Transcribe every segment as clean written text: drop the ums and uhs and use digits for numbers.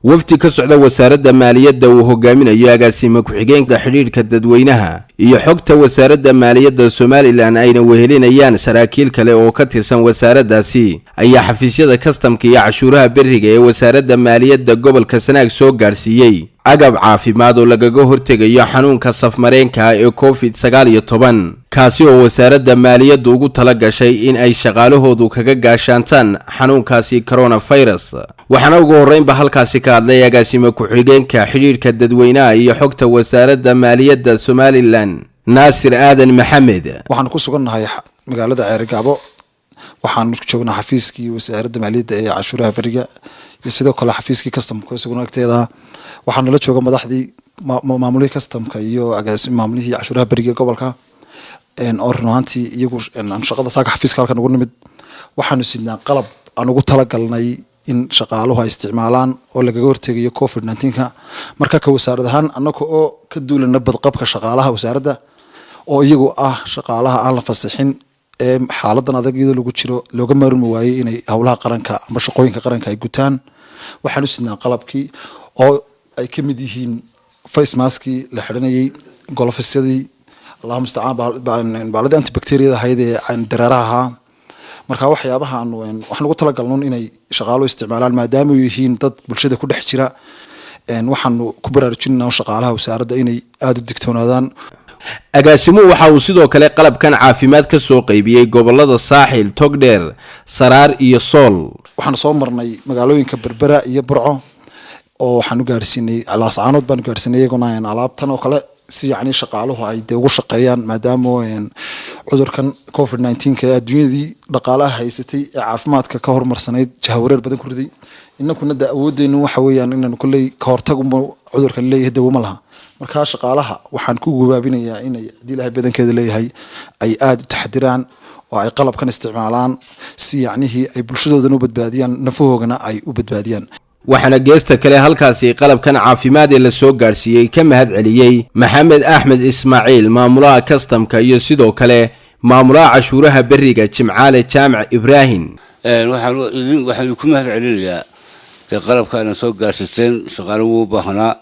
Wafdi ka socda Wasaaradda Maaliyadda uu hogaaminayo agaasime ku-xigeenka xidhiidhka dadweynaha iyo xogta Wasaaradda Maaliyadda Somalilan, ayna wehelinayaan saraakiil kale oo ka tirsan wasaaraddaasi, ayaa xafiisyada kastamka iyo cashuuraha beriga ee Wasaaradda Maaliyadda gobolka Sanaag soo gaadhsiiyey agab caafimaad oo lagaga hortegayo xanuunka safmareenka ee COVID-19, kaasi oo Wasaaradda Maaliyaddu ugu tala gashay in ay shaqaalahoodu kaga gaashaantaan xanuunkaasi coronavirus. Waxaana ugu horreynba halkaasi ka hadlay agaasime ku-xigeenka xidhiidhka dadweynaha iyo xogta Wasaaradda Maaliyadda Somalilan, Naasir Aadan Maxamed. Waxaanu ku sugannahay magaalada Ceerigaabo. Waxaanu joognaa xafiiskii Wasaaradda Maaliyadda ee cashuuraha beriga iyo sidoo kale xafiiskii kastamka isaguna agteeda. Waxaa nala jooga madaxdii maamulihii kastamka iyo maamulihii cashuuraha beriga gobolka, oo run ahaantii iyagu shaqada saaka xafiiska halkan ugu nimid. Waxaanu sidnaa qalab aan ugu talagalnay in shaqaaluhu ay isticmaalaan oo lagaga hortegayo COVID-19-ka. Marka ka wasaarad ahaan, annaga oo ka duulana badqabka shaqaalaha wasaaradda, oo iyagu ah shaqaalaha aan la fasixin ee xaaladan adag iyadoo lagu jiro looga maarmi waayey inay howlaha qaranka ama shaqooyinka qaranka ay gutaan, waxaanu sidnaa qalabkii oo ay ka mid yihiin face maskii la xidhanayay, golofisyadii, Allahu mustacaan, baaladii antibacteriada ahayd ee dareeraha ahaa. Marka waxyaabaha aanu waxaan ugu talagalnon inay shaqaaluhu isticmaalaan, maadaama ay yihiin dad bulshada ku dhex jira, waxaanu ku baraarujinayna shaqaalaha wasaaradda inay aada u digtoonaadaan. Agaasimuhu waxa uu sidoo kale qalabkan caafimaad ka soo qaybiyey gobolada Saaxil, Togdheer, Saraar iyo Sool. Waxaanu soo marnay magaalooyinka Berbera iyo Burco, oo waxaanu gaarsiinay Laascaanood baanu gaarsiinay iyaguna alaabtan oo kale, si yacni shaqaaluhu ay dee ugu shaqeeyaan, maadaama cudurkan COVID-19-ka ee adduunyadii dhaqaalaha haysatay ee caafimaadka ka horumarsanayd jahawareer badan ku riday. Inakuna de awoodeynu waxa weeyaan inaanu kolley ka hortag unba cudurkan leeyahay, dawo ma laha. Markaa shaqaalaha waxaan ku gabaabinayaa inay, haddii Ilahay badankeeda leeyahay, ay aada u taxadiraan oo ay qalabkan isticmaalaan, si yacnihii ay bulshadoodana u badbaadiyaan, nafahoogana ay u badbaadiyaan. Waxaana geesta kale halkaasi qalabkan caafimaad ee la soo gaadhsiiyey ka mahad celiyey Maxamed Axmed Ismaaciil, maamulaha kastamka, iyo sidoo kale maamulaha cashuuraha beriga, Jimcaale Jaamac Ibraahim. Waxaan idinku mahad celinayaa dee qalabka ayna soo gaarsiiseen. Shaqaale wuu u baahnaa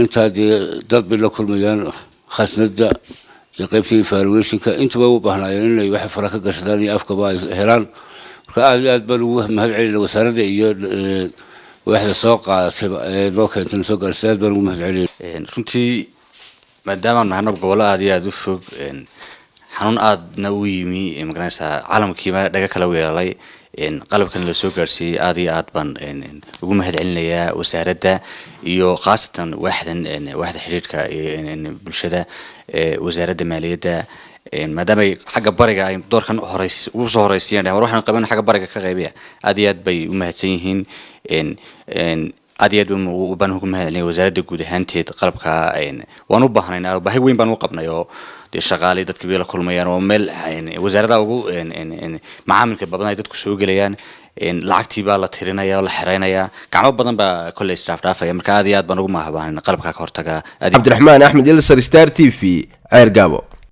intaa dee dad bay la kulmayaan, khasnada iyo qaybtii evaluationka intaba u baahnaayeen inay wax fara ka gashadaan iyo afkaba ay helaan. Marka aad iyo aad baan ugu mahad celinaya wasaaradda iyo waaxda soo qaadatayba ee loo keentay, soo gaarsay. Aad baan ugu mahad celinaya. Runtii maadaama nahano gobollo aada iyo aada u fog, xanuun aadna u yimi, magaranaysaa, caalamkiiba dhaga kala weeralay, qalabkan la soo gaarsiiyey, aada iyo aad baan ugu mahad celinayaa wasaaradda iyo khaasatan waaxdan, waaxda xidhiidhka bulshada Wasaaradda Maaliyadda, maadaama ay xagga bariga ay doorkan horeys ugu soo horeysiiyeen, war waxaan qaban xagga bariga ka qaybiya. Aad iyo aad bay u mahadsan yihiin. Aad iyo aad baan ugu mahad celinaya wasaaradda guud ahaanteed. Qalabka waan u baahnayn, baahi weyn baan u qabnay, oo dee shaqaalay dadka bay la kulmayaan, oo meel wasaaradda ugu macaamilka badan ay dadku soo gelayaan, lacagtii baa la tirinaya oo la xereynayaa, gacmo badan baa kolley isdhaafdhaafaya. Marka aad iyo aad baan ugu mahadbahnay qalabka ka hortaga. Cabdiraxmaan Axmed Ilsar, Star TV, Ceer Gaabo.